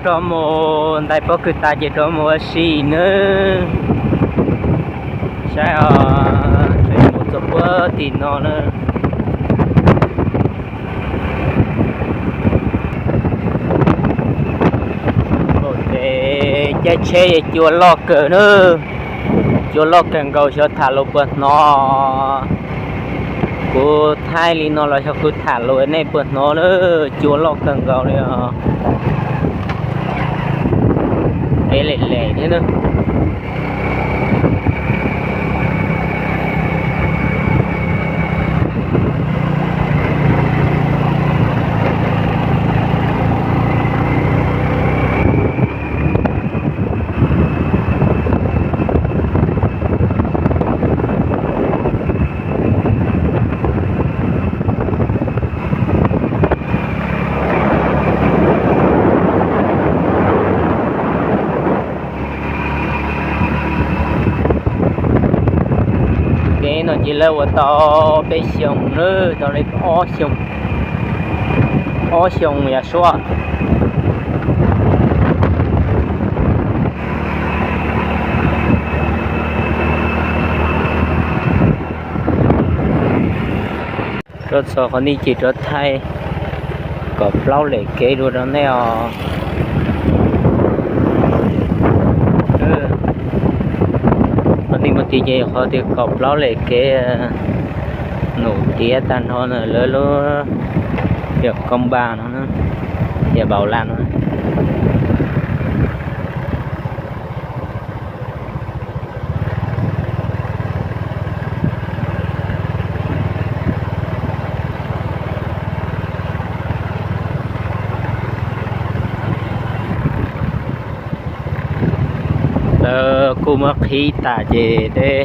Rov mus ntais pob kws tas ces rov mus ua si nawb. Saib os, tseem mus txog puag tim no na. Ces caij tsheb cua loj kawg na, cua loj kawg nkaus, xyov tham lus puas hnov. Kuv thaij li no los xyov kuv tham lus nej puas hnov na, cua loj kawg nkaus li os. Kev lem lem thiab na. Kev no ces lawv ua tau peb xyoos na, tau li ob xyoos, ob xyoos yam suab. Rov txog qhov no ces rov thaij kaum plaub lem kev dua rau nej os. Qhov no mus tim ces yog qhov tias kaum plaub lem kev, num tiav tag nrho na, lawv lub yog koob npas no, yog npaum laj no. Lawv kuj muab qhib tas ces tej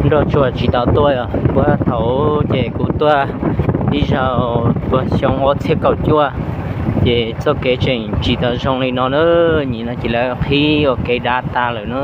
nroj tsuag tsis tau tuaj os. Puag thaum ces kuv tuaj ib zaug puag xyoo ob txhiab kaum cuaj, ces txoj kev tseem tsis tau zoo li no na. Nim no ces lawv qhib ua kev dav tas lawm na.